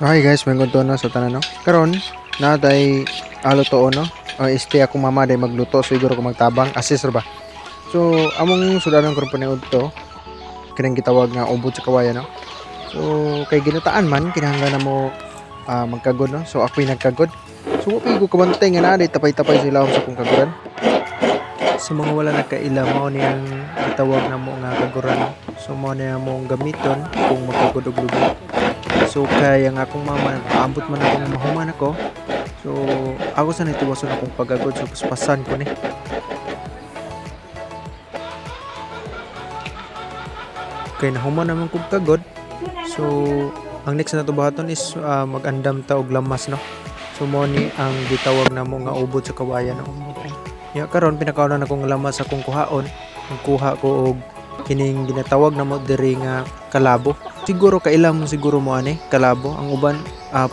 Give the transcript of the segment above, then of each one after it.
Hi guys, may to no sa tanan no. Karon na tay alutoon no. Este akong mama day magluto, siguro ko magtabang assist ra ba. So among sudanon karon paniud to kining gitawag nga ubod sa kawayan no. So kay ginataan man kinahanglan na mo magkagod no. So ako'y nagkagod. So wa pa ko kabantay nga naa day tapay-tapay sila sa akong kaguran. Sa mga wala nakaila, mao niyang gitawag namo nga kaguran. So mao niya mong gamiton kung magkagod og lubi. So kay ang akong mama nagpaabot man ako nga mahuman ako. So ako sa nitiwason akong pagagod, so paspasan ko ni. Kay nahuman naman kog kagod. So ang next na buhaton is mag-andam ta og lamas no. So mao ni ang gitawag namo nga ubod sa kawayan no. Ya karon pinakauna na kong lamas akong kuhaon. Ang kuha ko og kining ginatawag namo diri nga kalabo. Siguro kaila mo siguro mo ani kalabo. Ang uban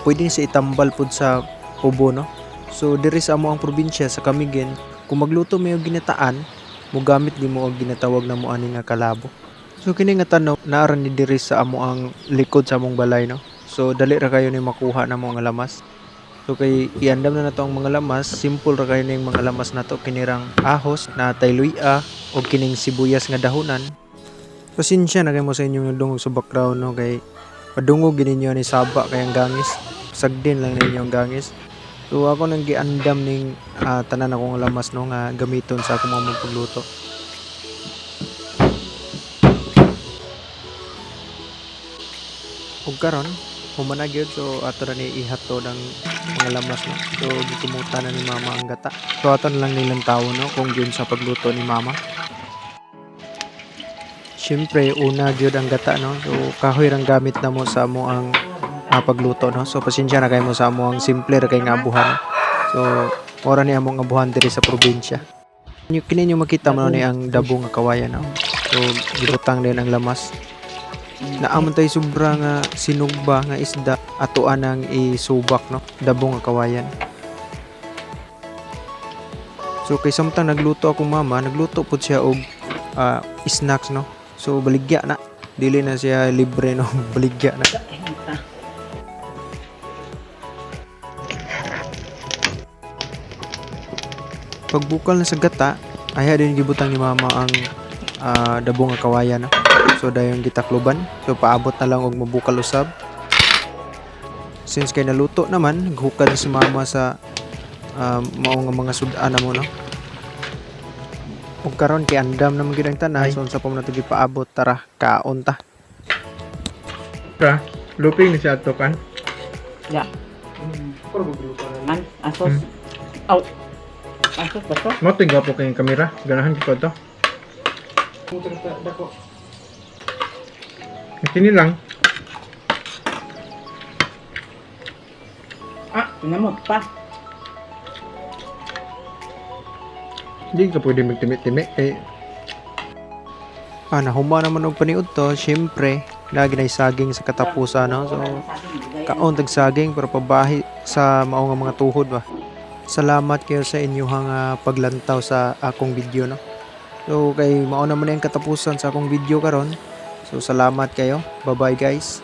pwede sa itambal pud sa ubo no. So diri sa amo ang probinsya sa Camiguin, kung magluto may og ginataan, mogamit di mo og ginatawag namo ani nga kalabo. So kini nga tanaw naa ra ni diri sa amo ang likod sa among balay no. So dali ra kayo ni makuha namo nga lamas. So kay iandam na nato ang mga lamas, simple ra kayo ning mga lamas nato, kinirang ahos na tay luya og kining sibuyas nga dahunan. Pasensya na kay mo sa inyong dungog sa background no, kay padungog gid ninyo ni saba kay ang gangis. Sagdin lang ninyo ang gangis. So ako nang giandam ning tanan akong lamas no nga gamiton sa akong mga pagluto. Ug karon human na gyud, so ato na ni ihatod ang mga lamas no. So gikumutan na ni mama ang gata. So ato na lang nilang tawo no kung gyud sa pagluto ni mama. Siyempre una gyud ang gata no. So kahoy rang gamit namo sa amo ang pagluto no. So pasensya na kay mo sa amo ang simple ra kay nga abuhan. So mora ni among abuhan diri sa probinsya. Kini nyo makita mo ni ang dabo nga kawayan no. So gibutang din ang lamas. Naamon tay sobra nga sinugba nga isda ato anang isubak no, dabo nga kawayan. So kay samtang nagluto akong mama, nagluto pud siya og snacks no. So baligya na, dili na siya libre no, baligya na. Pagbukal na sa gata, ay din gibutang ni mama ang dabo nga kawayan no. So dayon gitakluban. So paabot na lang og mabukal usab. Since kay naluto naman, naghukad si mama sa mao nga mga sud-an namo no. Ug karon kay andam naman gyud ang tanan, so unsa pa man nato gipaabot, tara kaon ta. Ra, luping ni siya ato kan. Ya. Man, asos. Aw. Asos ba to? Mo to gwapo kay kamera. Ganahan ko to. Kini lang. Tingnan mo pa. Hindi ka pwede magtimi-timi kay Nahuma naman og paniud to, syempre lagi na saging sa katapusan no. So kaon tag saging pero pabahi sa mao nga mga tuhod ba. Salamat kayo sa inyuhang paglantaw sa akong video no. So kay mao naman ang katapusan sa akong video karon. So salamat kayo. Bye-bye guys.